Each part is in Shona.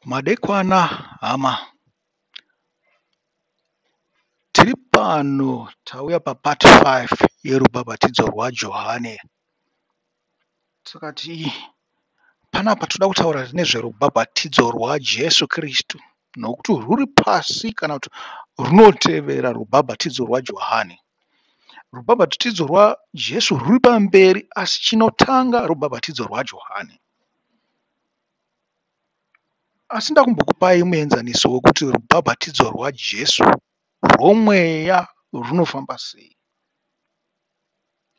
Madekwana hama. Tiri pano tauya papart 5 yerubhabhatidzo rwaJohane. Takati panapa toda kutaura nezverubhabhatidzo rwaJesu Kristu nokuti rwuri pasi kana kuti runotevera rubhabhatidzo rwaJohane. Rubhabhatidzo rwaJesu rwuri pamberi asi chinotanga rubhabhatidzo rwaJohane. Asi ndakumbokupai muenzaniso wekuti rubhabhatidzo rwaJesu rwomweya runofamba sei.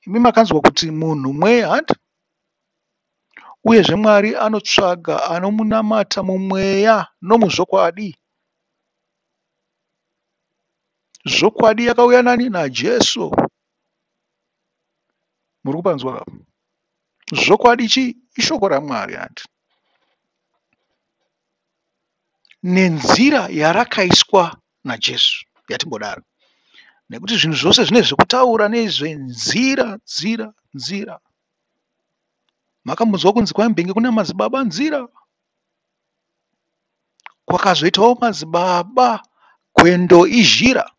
Imi makanzwa kuti munhu mweya hanti? Uyezve Mwari anotsvaga anomunamata mumweya nomuzvokwadi. Zvokwadi yakauya nani? NaJesu. Muri kupanzwa ka? Zvokwadi chii? Ishoko raMwari hanti? Nenzira yarakaiswa naJesu yatimbodaro. Nekuti zvinhu zvose zvine zvekutaura nezvenzira, nzira, nzira. Makambonzwa kunzi kwaimbenge kuna madzibaba nzira? Kwakazoitawo madzibaba gwendo izhira.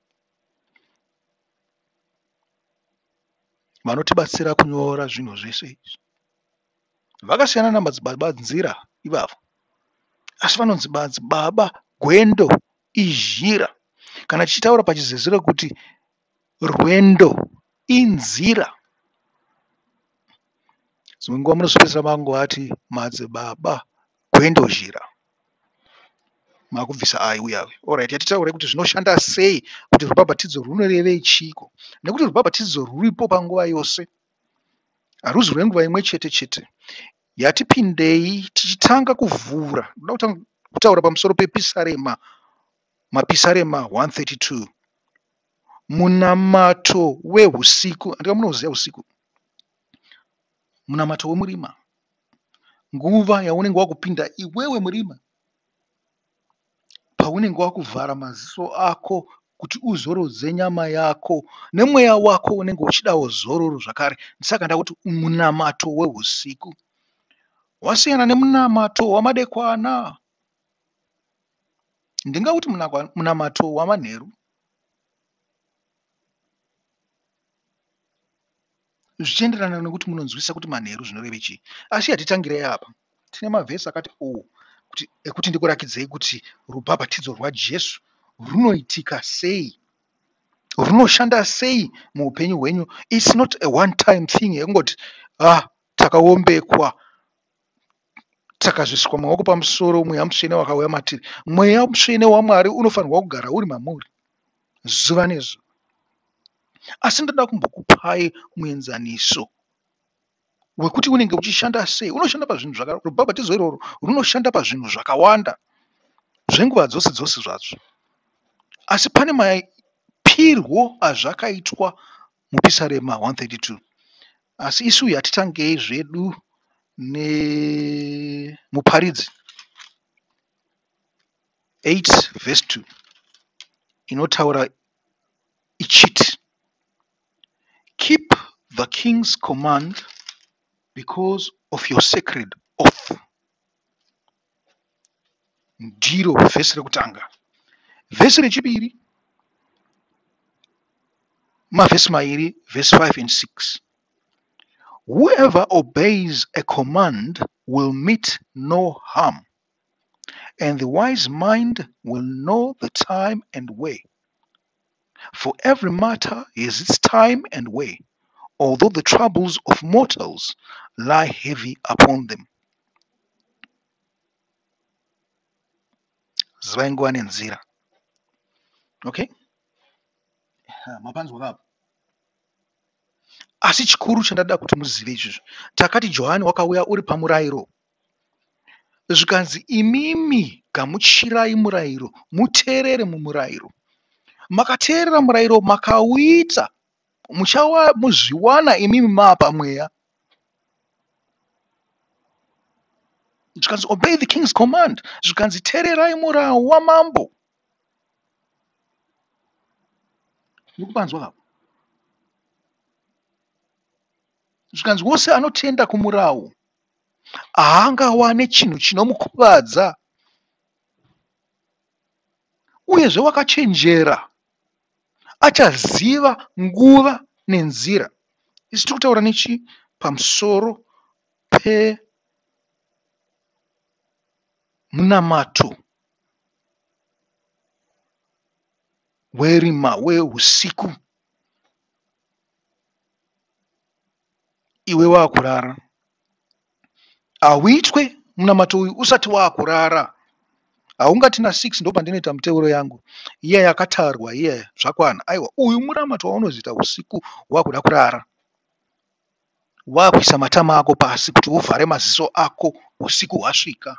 Vanotibatsira kunyora zvinhu zvese izvi. Vakasiyana namadzibaba nzira ivavo. Asi vanonzi madzibaba gwendo izhira. Kana tichitaura pachizezuro kuti rwendo inzira. Dzimwe nguva munozopedzisira mangovati madzibaba gwendo zhira. Makubvisa ai uya uya. Alright, yatitaure kuti zvinoshanda sei kuti rubhabhatidzo rwunorevei chiiko. Nekuti rubhabhatidzo rwuripo panguva yose. Haruzi rwenguva imwe chete chete. Yatipindei tichitanga kuvhura. Ndoda kutanga kutaura pamusoro pepisarema mapisarema 132. Munamato wehusiku. Handika munoziva usiku. Munamato wemurima. Nguva yaunenge wakupinda iwewe murima. Paunenge wakuvhara maziso ako kuti uzorodze nyama yako nemweya wako unenge uchidawo zororo zvakare. Saka ndakuti munamato wehusiku wasiyana nemunamato wamadekwana. Ndingauti munamato wamanheru. Zvichienderana nekuti munonzwisisa kuti manheru zvinoreve chii. Asi hatitangirei apa. Tine mavhesi akati o kuti ekuti ndikurakidzei kuti rubhabhatidzo rwaJesu runoitika sei. Runoshanda sei muupenyu hwenyu. It's not a one time thing yekungoti ah takaombekwa takazviswa maoko pamusoro mweya mutsvene wakauya matiri. Mweya mutsvene waMwari unofanirwa kugara uri mamuri zuva nezuva. Asi ndoda kumbokupai muenzaniso wekuti unenge uchishanda sei. Unoshanda pazvinhu zvaka rubhabhatidzo irworwo runoshanda pazvinhu zvakawanda zvenguva dzose dzose zvadzo. Asi pane maipirwo azvakaitwa mupisarema 132. Asi isu hatitangei zvedu nemuparidzi 8 verse 2 inotaura ichiti keep the king's command because of your sacred oath. Ndiro vhesi rekutanga. Vhesi rechipiri mavhesi mairi vhesi 5 and 6. Whoever obeys a command will meet no harm, and the wise mind will know the time and way. For every matter has its time and way, although the troubles of mortals lie heavy upon them. Zivai nguva nenzira. Okay? Mapanzwa kapo. Asi chikuru chandada kuti muzive izvozvo, takati Johani wakauya uri pamurayiro. Zvikanzi imimi gamuchirai murayiro, muteerere mumurayiro. Makateerera murayiro makauita, muchazviwana imimi maapa mweya. Zvikanzi obey the king's command. Zvikanzi teererai murau wamambo. Muri kupanzwa kapo? Zvikanzi wose anotenda kumurau haangawane chinhu chinomukuvadza. Uyezve wakachenjera achaziva nguva nenzira. Isu tiri kutaura nechi pamusoro pemunamato werima wehusiku. Iwe wakurara. Hauitwe munamato uyu usati wakurara. Haungati na6 ndopandinoita miteuro yangu iya yakatarwa iya zvakwana. Aiwa, uyu munamato waunozoita usiku wakuda kurara, wakuisa matama ako pasi kuti uvhare maziso ako usiku hwasvika.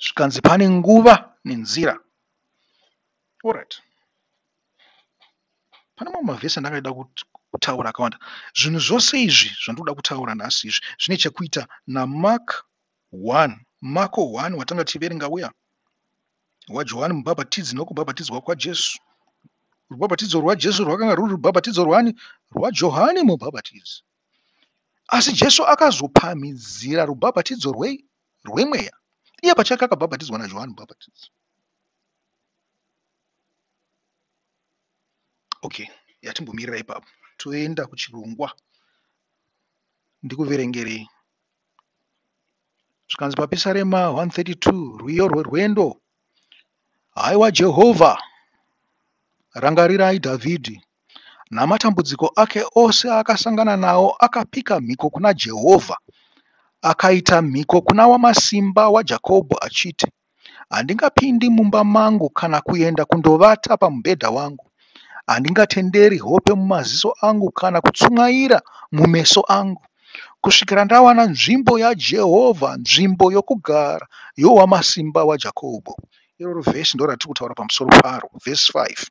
Zvikanzi pane nguva nenzira. Alright. Pane mamwe mavhesi andangada kutaura akawanda. Zvinhu zvose izvi zvandinoda kutaura nhasi izvi zvine chekuita naMark 1. Marko 1 watanga tichiverenga uya waJohani Mubhabhatidzi nokubhabhatidzwa kwaJesu. Rubhabhatidzo rwaJesu rwakanga rwuri rubhabhatidzo rwani? RwaJohani Mubhabhatidzi. Asi Jesu akazopamhidzira rubhabhatidzo rwei? Rwemweya. Iye pachake akabhabhatidzwa naJohani Mubhabhatidzi. Okay, yatimbomirira ipapo. Toenda kuchirongwa. Ndikuverengerei. Zvikanzi paPisarema 132 rwiyo rwerwendo. Haiwa Jehovha, rangarirai Dhavhidhi namatambudziko ake ose aakasangana nawo. Akapika mhiko kuna Jehovha, akaita mhiko kuna Wamasimba waJakobho achiti, handingapindi mumba mangu kana kuenda kundovata pamubhedha wangu. Handingatenderi hope mumaziso angu kana kutsumwaira mumeso angu, kusvikira ndawana nzvimbo yaJehovha, nzvimbo yokugara yoWamasimba waJakobho. Iroro vhesi ndo ratiri kutaura pamusoro paro, vhesi 5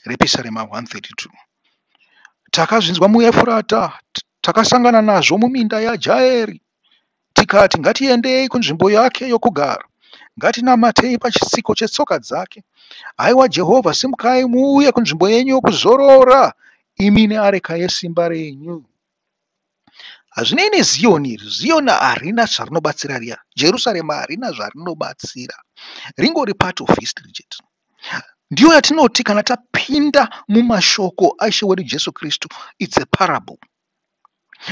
rePisarema 132. Takazvinzwa muEfurata, takasangana nazvo muminda yaJaeri. Tikati, ngatiendei kunzvimbo yake yokugara, ngatinamatei pachitsiko chetsoka dzake. Haiwa Jehovha, simukai muuye kunzvimbo yenyu yokuzorora, imi neareka yesimba renyu. Hazvinei neZiyoni iri. Ziyoni harina zvarinobatsira riya. Jerusarema harina zvarinobatsira. Ringori part of history chete. Ndiyo yatinoti kana tapinda mumashoko aIshe wedu Jesu Kristu, it's a parable.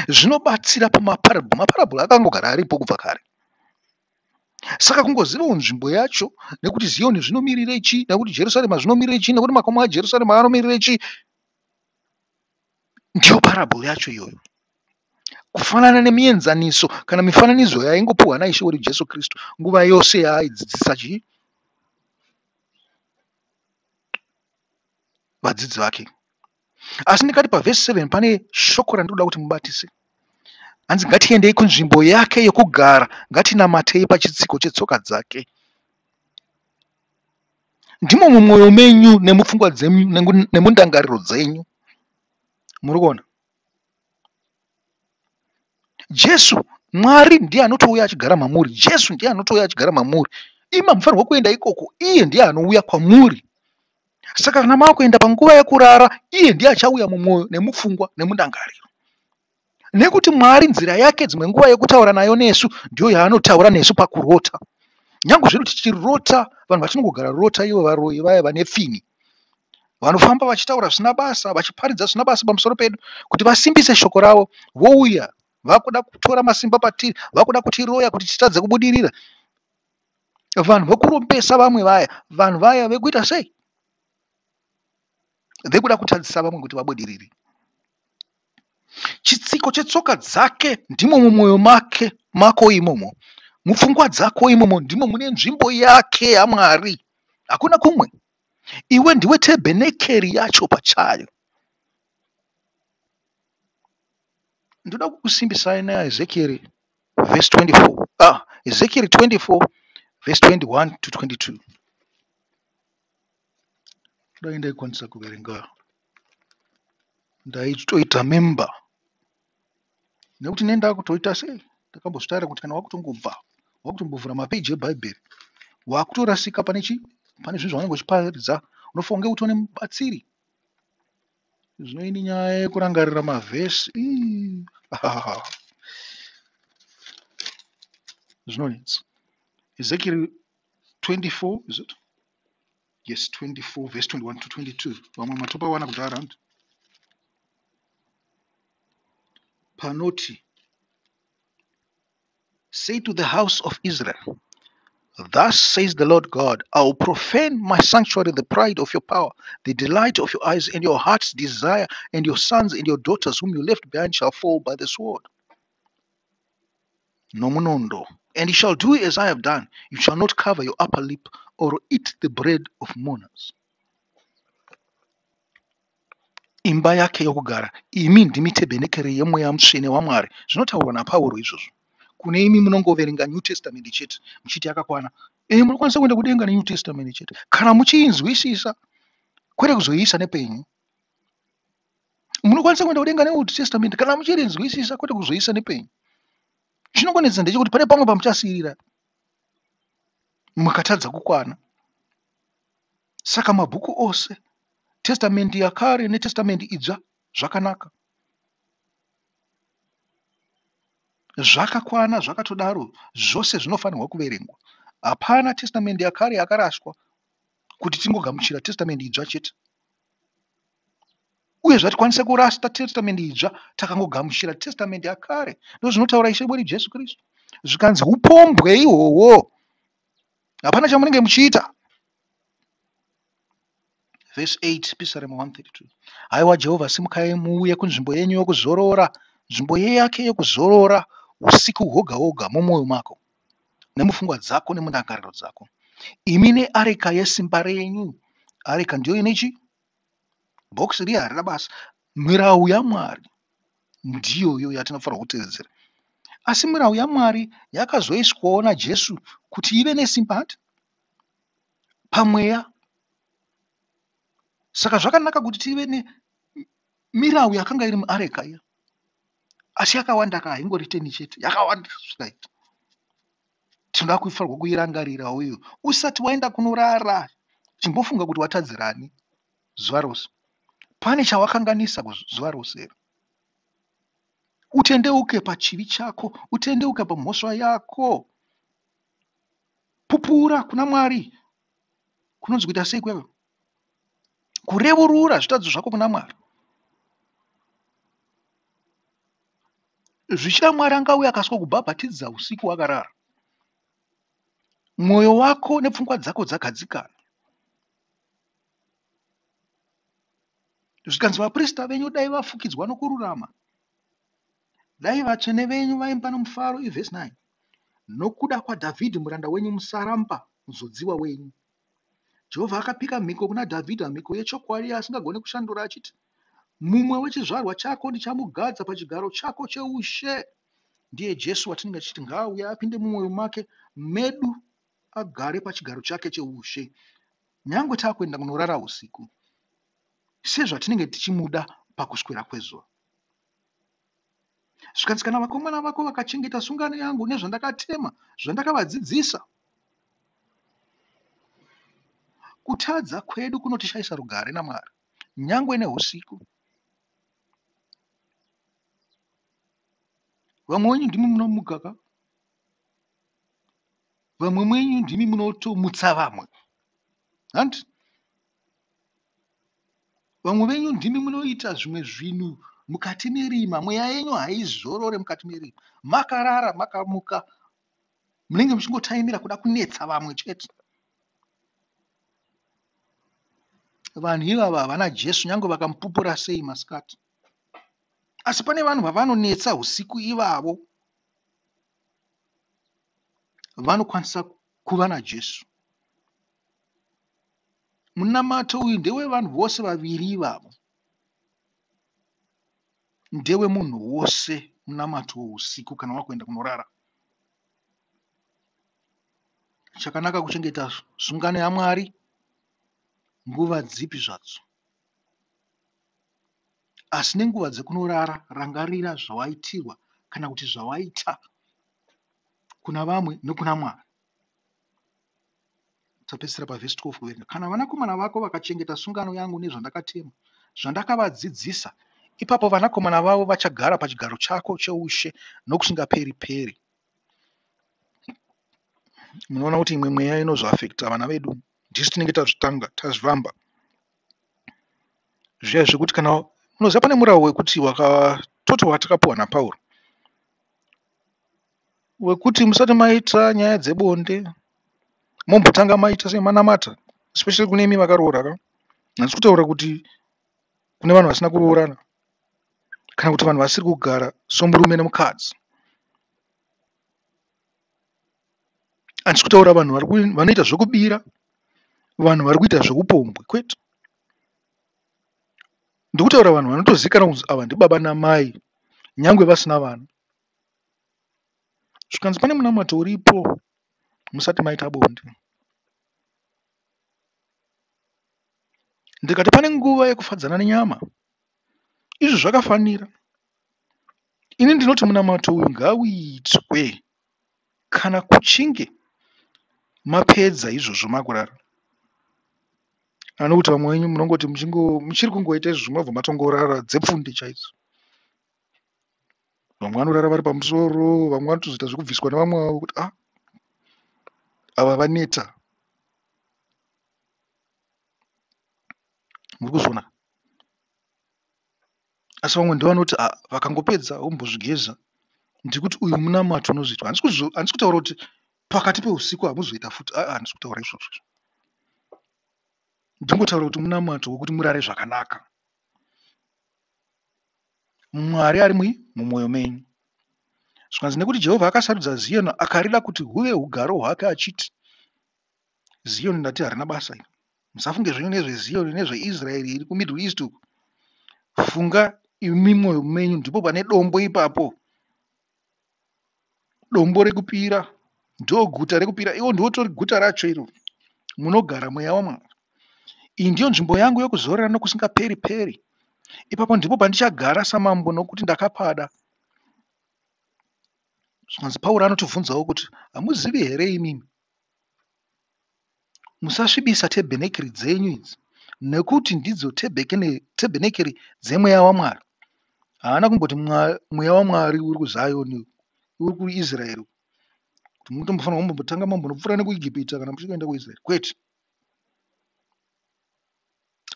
Zvinobatsira pamaparable. Maparable akangogara aripo kubva kare. Saka kungozivawo nzvimbo yacho, nekuti Ziyoni zvinomirire chii, nekuti Jerusarema zvinomirire chii, nekuti makomo aJerusarema anomirire chii, ndiyo parable yacho iyoyo. Kufanana nemienzaniso kana mifananidzo yaingopiwa naIshe wedu Jesu Kristu nguva yose yaaidzidzisa chii vadzidzi vake. Asi ndikati pavhesi 7 pane shoko randinoda kuti mubatise. Hanzi ngatiendei kunzvimbo yake yokugara, ngatinamatei pachitsiko chetsoka dzake. Ndimo mumwoyo menyu nemupfungwa dzenyu nemundangariro dzenyu. Muri kuona? Jesu Mwari ndiye anotouya achigara mamuri. Jesu ndiye anotouya achigara mamuri. Imi hamufanirwa kuenda ikoko, iye ndiye anouya kwamuri. Saka kana maakuenda panguva yekurara, iye ndiye achauya mumwoyo nemupfungwa nemundangariro. Nekuti Mwari nzira yake dzimwe nguva yekutaura nayo nesu ndiyo yaanotaura nesu pakurota. Nyange zvedu tichirota, vanhu vatinongogara rota ivo varoyi vaya vane pfini. Vanofamba vachitaura zvisina basa, vachiparidza zvisina basa pamusoro pedu kuti vasimbise shoko ravo, vouya vakuda kutora masimba patiri, vakuda kutiroya kuti titadze kubudirira. Vanhu vokurombesa vamwe vaya, vanhu vaya vekuita sei? Vekuda kutadzisa vamwe kuti vabudirire. Chitsiko chetsoka dzake ndimo mumwoyo make mako imomo, mupfungwa dzako imomo ndimo mune nzvimbo yake yaMwari, hakuna kumwe. Iwe ndiwe tebhenekeri yacho pachayo. Ndoda kukusimbisai naEzekieri verse 24. Ezekieri 24 verse 21 to 22. Dai ndaikwanisa kuverenga, ndaitoita member, nekuti nenda kutoita sei, ndakambozvitaura kuti kana wakutongobva wakutombovhura mapeji eBhaibheri wakutorasika pane chi pane zvinhu zvaunenge uchiparidza, unofanira kunge utone mubatsiri. Zvino ini nyaya yekurangarira mavhesi zvinonetsa. Ezekiel 24, is it? Yes, 24 verse 21 to 22. Vamwe matopawana kudhara hanti? Panoti, Say to the house of Israel, Thus says the Lord God, I will profane my sanctuary, the pride of your power, the delight of your eyes, and your heart's desire, and your sons and your daughters whom you left behind shall fall by the sword. Nomunondo. And you shall do as I have done. You shall not cover your upper lip or eat the bread of mourners. Imba yake yokugara. Imi ndimi tebhenekeri yemweya mutsvene waMwari. Zvinotaurwa naPauro izvozvo. Kune imi munongoverenga New Testament chete muchiti yakakwana. Imi munokwanisa kuenda kudenga neNew Testament chete kana muchiinzwisisa, kwete kuzoiisa nepenyu. Munokwanisa kuenda kudenga neOld Testament kana muchirinzwisisa, kwete kuzoiisa nepenyu. Chinongonetsa ndechekuti pane pamwe pamuchasiyirira mukatadza kukwana. Saka mabhuku ose, Testamendi yakare neTestamendi idzva zvakanaka. Zvakakwana zvakatodaro, zvose zvinofanirwa kuverengwa. Hapana Testamendi yakare yakaraswa kuti tingogamuchira Testamendi idzva chete. Uye zvatikwanise kurasta Testamendi idzva takangogamuchira Testamendi yakare. Ndozvinotaura Ishe wedu Jesu Kristu. Zvikanzi upombwe ihwohwo. Hapana chamunenge muchiita. Verse 8, Pisarema 132. Haiwa Jehovha, simukai muuye kunzvimbo yenyu yokuzorora, nzvimbo yake yokuzorora usiku hwoga hwoga mumwoyo mako, nemupfungwa dzako nemundangariro dzako. Imi neareka yesimba renyu. Areka ndiyo ine chi? Bhokisi riya harina basa. Mirau yaMwari ndiyoyo yatinofanirwa kutevedzera. Asi mirau yaMwari yakazoiswawo naJesu kuti ive nesimba hati pamweya. Saka zvakanaka kuti tive nemirau yakanga iri muareka iya. Asi yakawanda ka, haingori teni chete, yakawanda zvisingaiti. Tinoda kufanirwa kuirangarirawo iyo. Usati waenda kunorara, chimbofunga kuti watadzirani zuva rose. Pane chawakanganisa zuva rose here? Utendeuke pachivi chako, utendeuke pamhosva yako. Pupura kuna Mwari. Kunonzi kuita sei kuya? Kurevurura zvitadzo zvako kuna Mwari. Zvichida Mwari angauya akaswa kubhabhatidza usiku wakarara. Mwoyo wako nepfungwa dzako dzagadzikana. Zvikanzi vaprista venyu dai vafukidzwa nokururama. Dai vatsvene venyu vaimba nomufaro. Ivhesi 9. Nokuda kwaDhavhidhi muranda wenyu musaramba muzodziwa wenyu. Jehovha akapika mhiko kuna Dhavhidha, mhiko yechokwadi yaasingagoni kushandura achiti, mumwe wechizvarwa chako ndichamugadza pachigaro chako cheushe. Ndiye Jesu watinenge tichiti ngaauye apinde mumwoyo make medu agare pachigaro chake cheushe. Nyangwe takuenda kunorara usiku, sezvatinenge tichimuda pakuswera kwezuva. Zvikanzi kana vakomana vako vakachengeta sungano yangu nezvandakatema, zvandakavadzidzisa. Kutadza kwedu kunotishaisa rugare naMwari, nyangwe neusiku. Vamwe wenyu ndimi munomuka ka? Vamwe wenyu ndimi munotomutsa vamwe. Hanti? Vamwe venyu ndimi munoita zvimwe zvinhu mukati merima. Mweya yenyu haizorore mukati merima. Makarara, makamuka, munenge muchingotaimira kuda kunetsa vamwe chete. Vanhu ivava havana Jesu nyangwe vakamupupura sei masikati. Asi pane vanhu vavanonetsa usiku ivavo vanokwanisa kuva naJesu. Munamato uyu ndewevanhu vose vaviri ivavo. Ndewe munhu wose munamato weusiku kana wakuenda kunorara. Chakanaka kuchengeta sungano yaMwari nguva dzipi zvadzo. Asi nenguva dzekunorara rangarira zvawaitirwa kana kuti zvawaita kuna vamwe nekuna Mwari. Tapedzisira pavhesi 12 kuverenga. Kana vanakomana vako vakachengeta sungano yangu nezvandakatema, zvandakavadzidzisa, ipapo vanakomana vavo vachagara pachigaro chako cheushe nokusingaperi peri. Munoona kuti imwe mweya inozoafekta vana vedu, ndisu tinenge tazvitanga, tazvivamba. Zviya zvekuti kana unoziva pane murawo wekuti wakatoti watakapiwa naPauro wekuti musati maita nyaya dzebonde mombotanga maita semanamata, especially kune imi vakaroora ka. Handisi kutaura kuti kune vanhu vasina kuroorana kana kuti vanhu vasiri kugara somurume nemukadzi. Handisi kutaura vanhu vanoita zvekubira, vanhu vari kuita zveupombwe, kwete. Ndikutaura vanhu vanotozivikanwa kunzi ava ndibaba namai nyangwe vasina vana. Zvikanzi pane munamato uripo musati maita bonde. Ndikati pane nguva yekufadzana nenyama. Izvi zvakafanira. Ini ndinoti munamato uyu ngauitwe kana kuchinge mapedza izvozvo makurara. Anokuti vamwe venyu munongoti muchiri kungoita izvozvo mobva matongorara dzepfunde chaidzo. Vamwe vanorara vari pamusoro, vamwe vanotozoita zvekubviswa nevamwe vavo kuti ah ava vaneta. Muri kuzviona? Asi vamwe ndovanoti ah, vakangopedza vombozvigeza. Ndikuti uyu munamato unozoitwa. Handisi kutaura kuti pakati peusiku hamuzoita futi. Ah, handisi kutaura izvozvo. Ndingotaura kuti munamato wekuti murare zvakanaka. Mwari ari mumwoyo menyu. Zvikanzi nekuti Jehovha akasarudza Ziyoni akarida kuti huve hugaro hwake achiti, Ziyoni ndati harina basa iri. Musafunge zvenyu nezveZiyoni nezveIsraeri iri kuMiddle East uku. Funga imi mwoyo menyu ndipo pane dombo ipapo. Dombo rekupira ndo guta rekupira iwo ndiwo tori guta racho iro munogara mweya waMwari. Iyi ndiyo nzvimbo yangu yokuzorora nokusingaperi peri. Ipapo ndipo pandichagara samambo nokuti ndakapada. Zvikanzi Pauro anotibvunzawo kuti hamuzivi here imimi? Musasvibisa tebhenekeri dzenyu idzi nekuti ndidzo tebhenekeri dzemweya waMwari. Haana kumboti mweya waMwari uri kuZion, uri kuIsraeri. Kuti mutombofanira kumbotanga mambonopfuura nekuIjipita kana muchikuenda kuIsraeri. Kwete.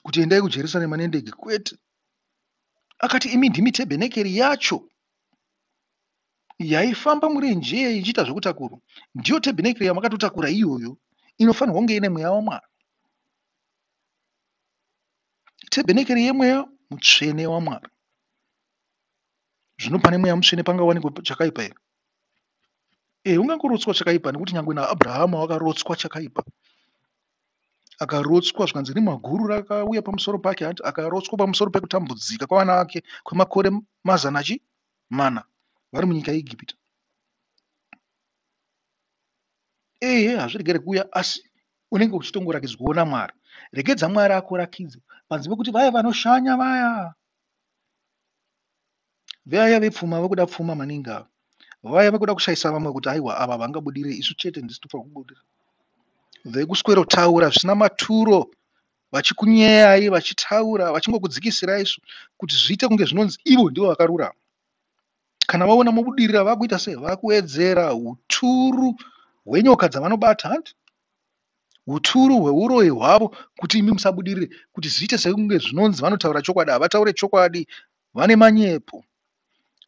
Kuti endai kuJerusarema nendege. Kwete. Akati imi ndimi tebhenekeri yacho yaifamba murenje ichiita zvekutakurwa. Ndiyo tebhenekeri yamakatotakura iyoyo inofanirwa kunge ine mweya waMwari. Tebhenekeri yemweya mutsvene waMwari. Zvino pane mweya mutsvene pangawanikwe chakaipa here? Ungangorotswa chakaipa nekuti nyangwe naAbrahama wakarotswa chakaipa. Akarotswa zvikanzi rima guru rakauya pamusoro pake, hanti akarotswa pamusoro pekutambudzika kwavana vake kwemakore mazana chi mana vari munyika yeEgipita. Ehe, hazviregere kuuya asi unenge uchitongorakidzwawo naMwari. Regedza Mwari akurakidze panze pekuti vaya vanoshanya vaya vaya vepfuma vekuda pfuma maningi ava vaya vekuda kushaisa vamwe kuti aiwa ava vangabudirire isu chete ndisu tofanira kubudirira. Vekuswerotaura zvisina maturo vachikunyeyai vachitaura vachingokudzikisirai isu kuti zviite kunge zvinonzi ivo ndivo vakarurama. Kana vaona mobudirira vakuita sei? Vakuwedzera uturu hwenyoka dzavanobata hanti? Uturu hweuroyi hwavo kuti imi musabudirire, kuti zviite sekunge zvinonzi vanotaura chokwadi. Havataure chokwadi, vane manyepo.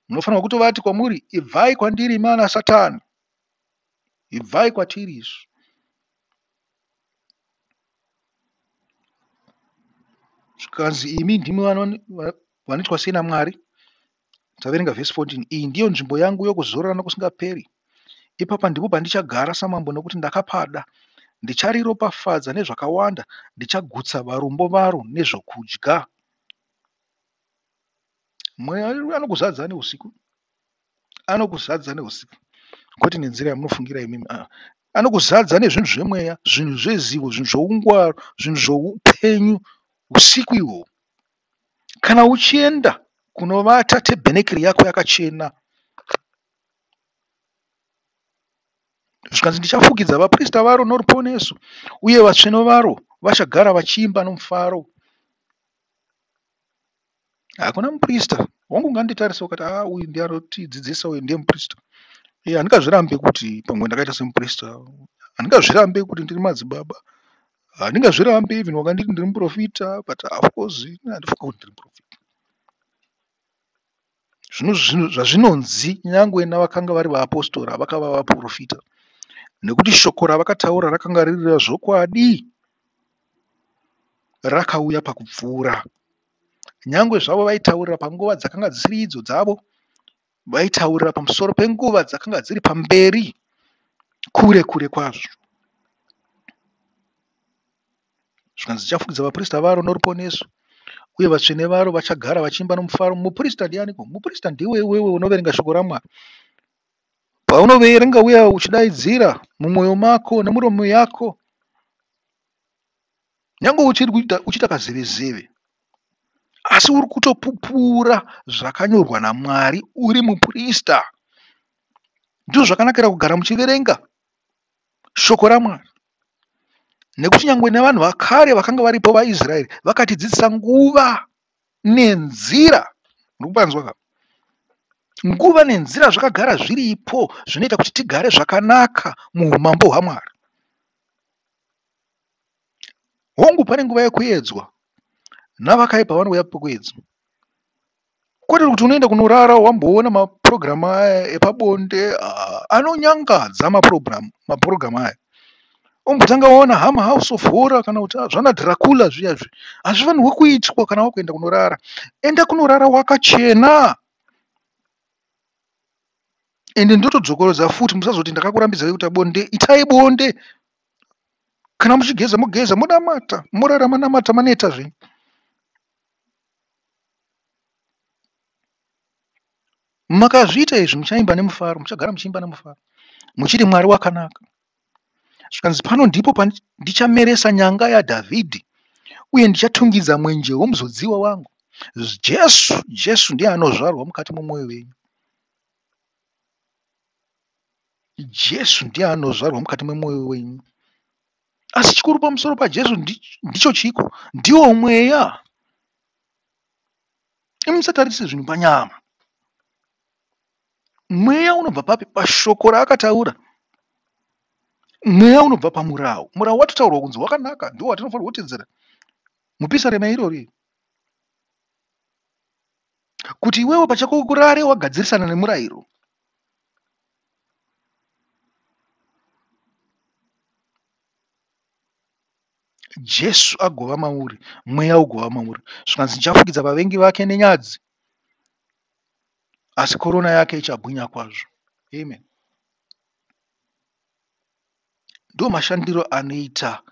Munofanirwa kutovati kwamuri, ibvai kwandiri imi ana Satani, ibvai kwatiri isu. Zvikanzi imi ndimi vanoitwa sei naMwari? Taverenga vhesi 14. Iyi ndiyo nzvimbo yangu yokuzorora nokusingaperi. Ipapa ndipo pandichagara samambo nokuti ndakapada. Ndichariropafadza nezvakawanda, ndichagutsa varombo varo nezvokudya. Mweya anokuzadza neusiku. Anokuzadza neusiku. Kwete nenzira yamunofungira imimi. Anokuzadza nezvinhu zvemweya, zvinhu zvezivo, zvinhu zvoungwaru, zvinhu zvoupenyu usiku ihwohwo. Kana uchienda kunovata tebhenekeri yako yakachena, zvikanzi ndichafukidza vaprista varo noruponeso, uye vatsvene varo vachagara vachiimba nomufaro. Hakuna muprista wangu unganditarise ukati ah, uyu ndiye anotidzidzisa, uyu ndiye muprista. Handingazvirambe kuti pamwe ndakaita semuprista. Handingazvirambe kuti ndiri madzibaba. Handingazvirambe even wakanditi ndiri muprofita but of course handifunga kuti ndiri muprofita. Zvazvinonzi nyangwe navakanga vari vaapostora vakava vaprofita nekuti shoko ravakataura rakanga riri rezvokwadi rakauya pakupfuura. Nyangwe zvavo vaitaurira panguva dzakanga dzisiri idzo dzavo, vaitaurira pamusoro penguva dzakanga dziri pamberi kure kure kwazvo. Zvikanzi ndichafukidza vaprista varo noruponeso uye vatsvene varo vachagara vachiimba nomufaro. Muprista ndianiko? Muprista ndiwe iwewe unoverenga shoko raMwari. Paunoverenga uya uchidaidzira mumwoyo mako nemuromo yako, nyange uchiri kuita uchiita kazevezeve, asi uri kutopupura zvakanyorwa naMwari uri muprista. Ndizvo zvakanakira kugara muchiverenga shoko raMwari nekuti nyangwe nevanhu vakare vakanga varipo vaIsraeri vakatidzidzisa nguva nenzira. Muri kupanzwa ka? Nguva nenzira zvakagara zviripo zvinoita kuti tigare zvakanaka muumambo hwaMwari. Hongu pane nguva yekuedzwa navakaipa vanouya pekuedzwa. Kwete kuti unoenda kunorara wamboona mapurogiramu aya epabonde anonyangadza mapurogiramu aya. Ombotanga waona Hama House of Horror kana kuti zvana Dracula zviya zvi. Hazvifanirwi kuitwa kana wakuenda kunorara. Enda kunorara wakachena. Ende ndotodzokorodza futi musazoti ndakakurambidzai kuita bonde. Itai bonde. Kana muchigeza mogeza monamata morara manamata maneta zvenyu. Makazviita izvi muchaimba nemufaro, muchagara muchiimba nemufaro muchiti Mwari wakanaka. Zvikanzi pano ndipo pandichameresa nyanga yaDhavhidhi uye ndichatungidza mwenje womuzodziwa wangu. Jesu, Jesu ndiye anozvarwa mukati momwoyo wenyu. Jesu ndiye anozvarwa mukati memwoyo wenyu. Asi chikuru pamusoro paJesu ndicho chiko? Ndiwo mweya. Imi musatarise zvinhu panyama. Mweya unobva papi? Pashoko raakataura. Mweya unobva pamurau. Murau watotaurwa kunzi wakanaka, ndiwo watinofanirwa kutedzera. Mupisarema irori. Kuti iwewe pachako urare wagadzirisana nemurayiro. Jesu agova mauri, mweya ugova mauri. Zvikanzi ndichafukidza vavengi vake nenyadzi, asi korona yake ichabwinya kwazvo. Amen. Ndo mashandiro anoita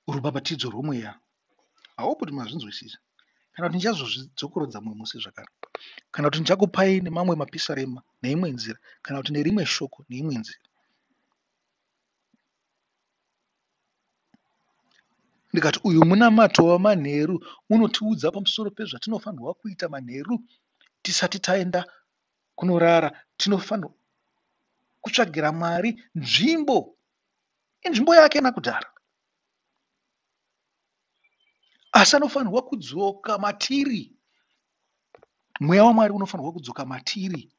rubhabhatidzo rwomweya. I hope kuti mazvinzwisisa. Kana kuti ndichazozvidzokorodza mumwe musi zvakare. Kana kuti ndichakupai nemamwe mapisarema neimwe nzira, kana kuti nerimwe shoko neimwe nzira. Ndikati uyu munamato wamanheru unotiudza pamusoro pezvatinofanirwa kuita manheru tisati taenda kunorara. Tinofanirwa kutsvagira Mwari nzvimbo, inzvimbo yake nakudhara, asi anofanirwa kudzoka matiri. Mweya waMwari unofanirwa kudzoka matiri.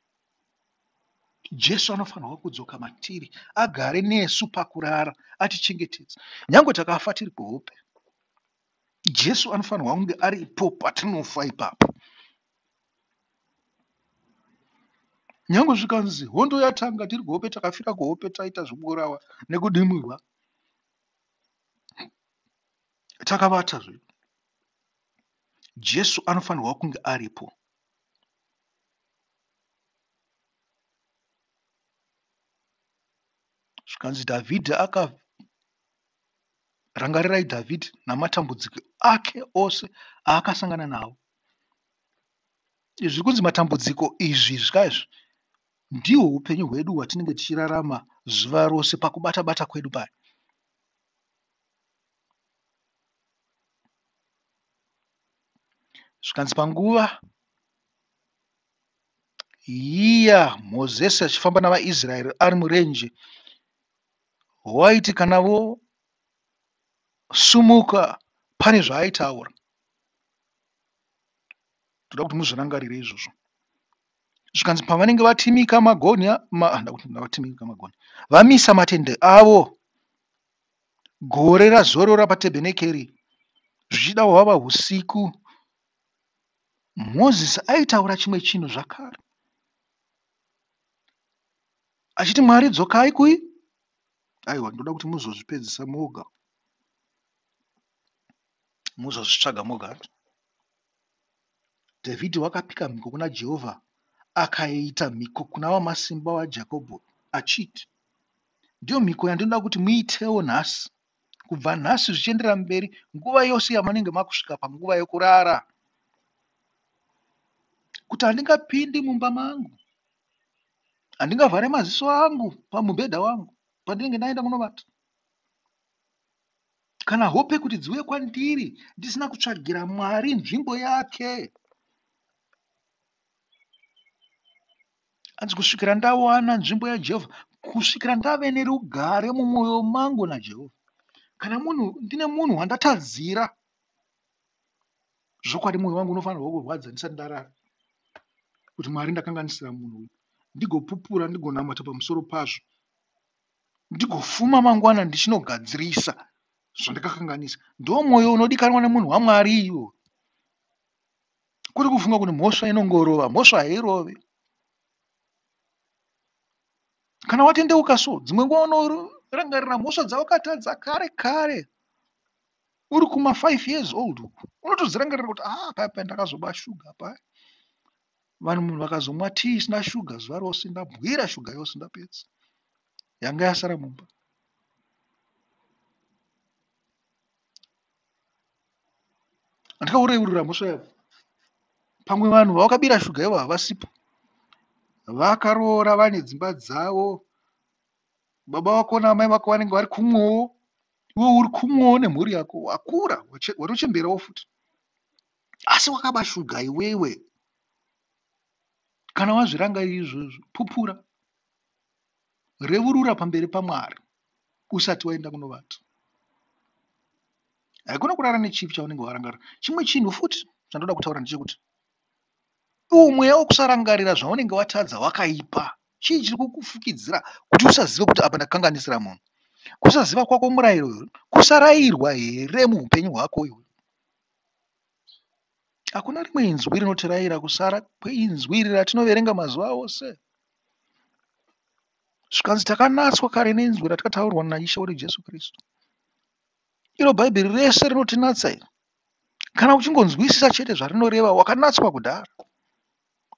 Jesu anofanirwa kudzoka matiri agare nesu pakurara atichengetedze nyangwe takafa tiri kuhope. Jesu anofanirwa kunge aripo patinofa ipapo. Nyangwe zvikanzi hondo yatanga tiri kuhope takafira kuhope taita zvekuurawa nekudimurwa takavata zvedu. Jesu anofanirwa kunge aripo. Zvikanzi Dhavhidhi akarangarirai Dhavhidhi namatambudziko ake ose aakasangana nawo. Izvi zviri kunzi matambudziko izvi zvikaizvi ndihwo upenyu hwedu hwatinenge tichirarama zuva rose pakubata bata kwedu paya. Zvikanzi panguva iya Mozisi achifamba navaIsraeri ari murenje, waiti kana vosumuka pane zvaaitaura. Ndoda kuti muzvirangarire izvozvo. Zvikanzi pavanenge vatimika magonhi, ndakuti vatimika magonhi, vamisa matende avo, gore razorora patebhenekeri, zvichida hwava usiku. Mozisi aitaura chimwe chinhu zvakare achiti, Mwari dzokai kui? Aiwa, ndoda kuti muzozvipedzisa moga, muzozvitsvaga moga. Dhavhidhi wakapika mhiko kuna Jehovha, akaita mhiko kuna Wamasimba waJakobho achiti, ndiyo mhiko yandinoda kuti muitewo nhasi, kubva nhasi zvichienderera mberi, nguva yose yamunenge makusvika panguva yokurara, kuti handingapindi mumba mangu, handingavhare maziso angu pamubhedha wangu pandinenge ndaenda kunovata, kana hope kuti dziuye kwandiri ndisina kutsvagira Mwari nzvimbo yake. Hanzi kusvikira ndawana nzvimbo yaJehovha, kusvikira ndave nerugare mumwoyo mangu naJehovha. Kana munhu ndine munhu wandatadzira, zvokwadi mwoyo wangu unofanirwa kurwadza ndisati ndarara, kuti Mwari ndakanganisira munhu uyu, ndigopupura, ndigonamata pamusoro pazvo, ndigofuma mangwana ndichinogadzirisa zvandakakanganisa. Ndo mwoyo unodikanwa nemunhu waMwari iwo. Kuri kufunga kuti mhosva inongorova, mhosva hairovi. Kana watendeuka so, dzimwe nguva unorangarira mhosva dzawakatadza kare kare uri kuma 5 years old uku, unotodzirangarira kuti paya paya ndakazoba shuga paya, vanhu munhu vakazomwa tii isina shuga zuva rose, ndabwira shuga yose ndapedza, yanga yasara mumba. Handikakureurira mhosva yavo. Pamwe vanhu vawakabira shuga ivo havasipo, vakaroora vane dzimba dzavo, baba vako naamai vako vanenge vari kumwewo, iwe uri kumwewo nemhuri yako, wakura watochemberawo futi, asi wakaba shuga iwewe. Kana wazvirangarira izvozvo, pupura, reurura pamberi paMwari usati waenda kunovata. Haikona kurara nechivi chaunenge warangarira. Chimwe chinhu futi chandoda kutaura ndechekuti uwu mweya wokusarangarira zvaunenge watadza wakaipa. Chii chiri kukufukidzira kuti usazive kuti apa ndakanganisira munhu? Kusaziva kwako murayiro here? Kusarayirwa here muupenyu hwako iwe? Hakuna rimwe inzwi rinotirayira kusara kweinzwi iri ratinoverenga mazuva ose. Zvikanzi takanatswa kare neinzwi ratakataurwa naIshe wedu Jesu Kristu. Iro Bhaibheri rese rinotinatsa iri. Kana uchingonzwisisa chete zvarinoreva, wakanatswa kudhara.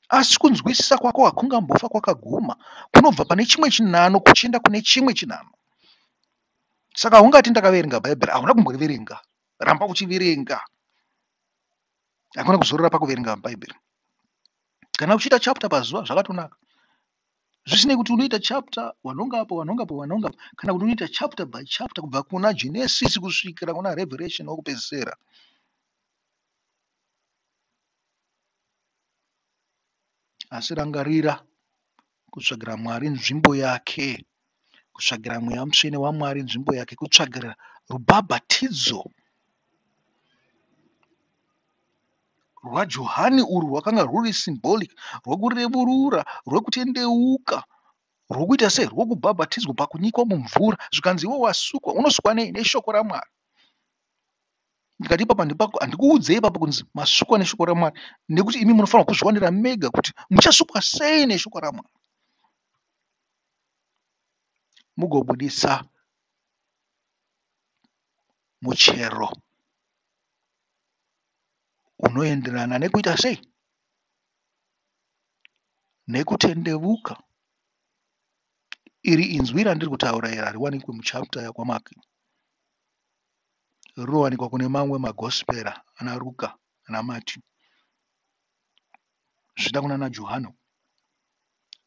Asi kunzwisisa kwako hakungambofa kwakaguma, kunobva pane chimwe chinhano kuchienda kune chimwe chinhano. Saka ungati ndakaverenga Bhaibheri, hauna kumboriverenga. Ramba uchiverenga. Hakuna kuzorora pakuverenga Bhaibheri. Kana uchiita chapter pazuva zvakatonaka. Zvisinei kuti unoita chapter wanhonga apo, wanhonga apo, wanhonga apo, kana kuti unoita chapter by chapter kubva kuna Genesis kusvikira kuna Revelation wokupedzisira. Asi rangarira kutsvagira Mwari nzvimbo yake, kutsvagira Mweya Mutsvene waMwari nzvimbo yake, kutsvagira rubhabhatidzo rwaJohani urwu rwakanga rwuri symbolic, rwokurevurura, rwekutendeuka, rwokuita sei, rwokubhabhatidzwa pakunyikwa mumvura. Zvikanzi iwe wasukwa, unosukwa nei? Neshoko raMwari. Ndikati ipapa handikuudzei ipapo kunzi masukwa neshoko raMwari, nekuti imi munofanira kuzviwanira mega kuti muchasukwa sei neshoko raMwari, mugobudisa muchero unoenderana nekuita sei, nekutendevuka. Iri inzwi randiri kutaura iri hariwanikwi muchapter yakwaMark, rinowanikwa kune mamwe magospera ana Ruka ana Matthew, zvichida kuna naJohani.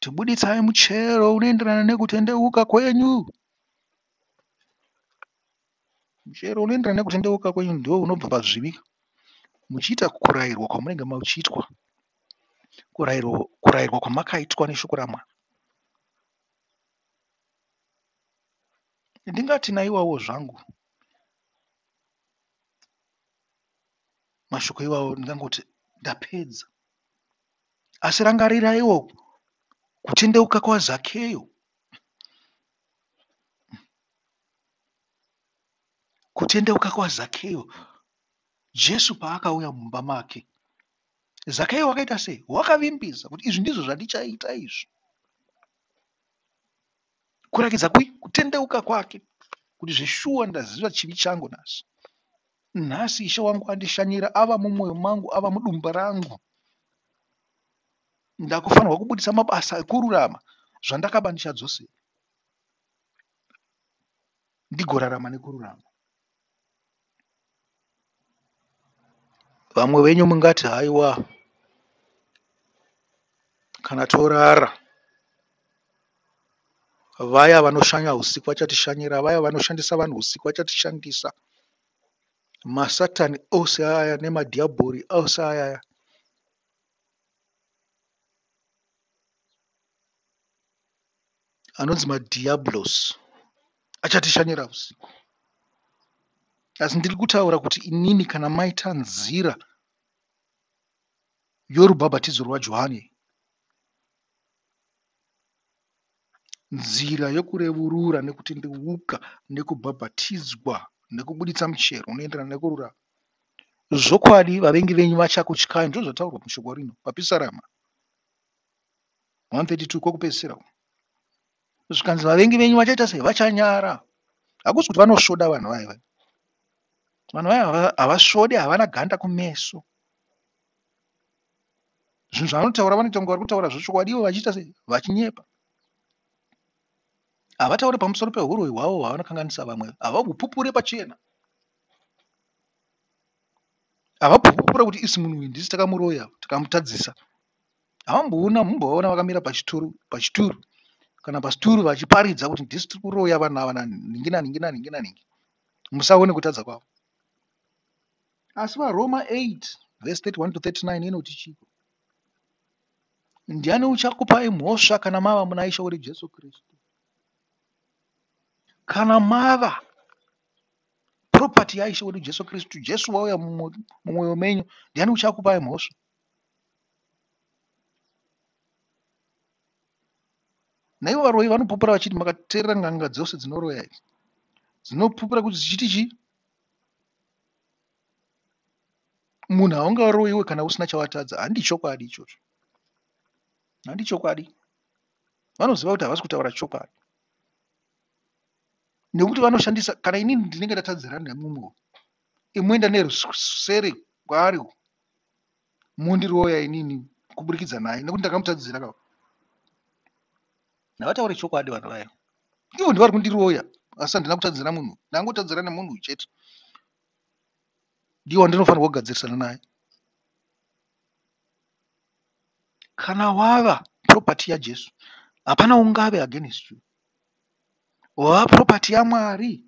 Tibuditsai muchero unoenderana nekutendeuka kwenyu. Muchero unoenderana nekutendeuka kwenyu ndiwo unobva pazvivi, muchiita kurayirwa kwamunenge muchiitwa, kurayirwa kwamakaitwa neshoko raMwari. Ndingati naiwawo zvangu mashoko iwawo, ndingangoti ndapedza. Asi rangariraiwo kutendeuka kwaZakeyo. Kutendeuka kwaZakeyo Jesu paakauya mumba make. Zakeyo wakaita sei? Wakavimbisa kuti izvi ndizvo zvandichaita izvi. Kurakidza kutendeuka kwake kuti zveshuwa ndaziva chivi changu nhasi. Nhasi Ishe wangu andishanyira, ava mumwoyo mangu, ava mudumba rangu. Ndakufanirwa kubudisa mabasa ekururama, zvandakaba ndichadzosera, ndigorarama nekururama. Vamwe venyu mungati haiwa, kana torara vaya vanoshanya usiku vachatishanyira, vaya vanoshandisa vanhu usiku vachatishandisa. Masatani ose aya nemadhiabhori ose aya anonzi madhiabhurosi achatishanyira usiku. Asi ndiri kutaura kuti inini kana maita nzira yorubhabhatidzo rwaJohani, nzira yokurevurura nekutendeuka nekubhabhatidzwa nekubuditsa muchero unoenderana nekururama. Zvokwadi vavengi venyu vachakutyai, ndizvo zvataurwa mushoko rino paPisarama 132 kwokupedzisira uku. Zvikanzi vavengi venyu vachaita sei? Vachanyara. Hakusi kuti vanosvoda vanhu vaya vaya. Vanhu vaya havasvode, havana ganda kumeso. Zvinhu zvavanotaura vanoita kunge vari kutaura zvechokwadi ivo vachiita sei? Vachinyepa. Havatauri pamusoro pehuroyi hwavo hwavanokanganisa vamwe, havahupupure pachena. Havapupure kuti isi munhu uyu ndisi takamuroya tikamutadzisa. Havamboona mumbovaona vakamira pachituru pachituru kana pasituru vachiparidza kuti ndisi tiri kuroya vanhu ava nanhingi nanhingi nanhingi nanhingi. Musaone kutadza kwavo. Asi vaRoma 8 verse 31 to 39 inoti chii? Ndiani uchakupai mhosva kana mava muna Ishe wedu Jesu Kristu? Kana mava property yaIshe wedu Jesu Kristu, Jesu wauya mumwoyo menyu, ndiani uchakupai mhosva? Naivo varoyi vanopupura vachiti makateerera n'anga dzose dzinoroya idzi dzinopupura kuti dzichiti chii? Munhu haungaroyiwe kana usina chawatadza. Handi chokwadi ichocho, handi chokwadi. Vanoziva kuti havasi kutaura chokwadi nekuti vanoshandisa. Kana inini ndinenge ndatadzirana nemumwe, imoenda nerusere kwaari mondiroya inini kuburikidza naye nekuti ndakamutadzira ka. Havatauri chokwadi vanhu vaya. Ivo ndivari kundiroya asi handina kutadzira munhu, ndangotadzira nemunhu chete, ndiye wandinofanirwa kugadzirisana naye. Kana wava property yaJesu, hapana ungave against you. Wava property yaMwari.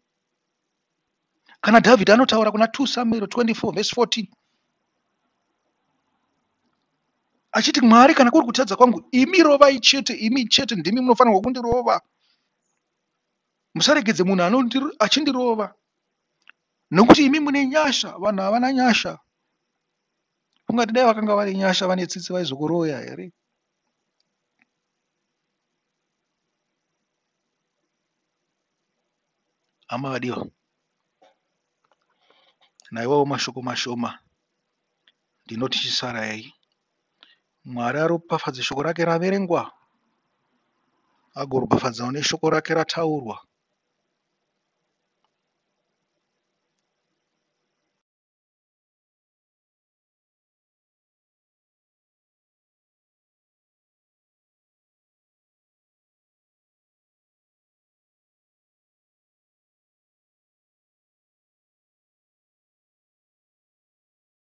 Kana Dhavhidhi anotaura kuna 2 Samuel 24 verse 14 achiti, Mwari, kana kuri kutadza kwangu, imi rovai chete, imi chete ndimi munofanirwa kundirova. Musaregedze munhu achindirova, nokuti imi mune nyasha, vanhu havana nyasha. Kungati dai vakanga vane nyasha vane tsitsi vaizokuroya here? Hama vadiwa, naiwawo mashoko mashoma ndinoti chisarai. Mwari aropafadze shoko rake raverengwa, agoropafadzawo neshoko rake rataurwa.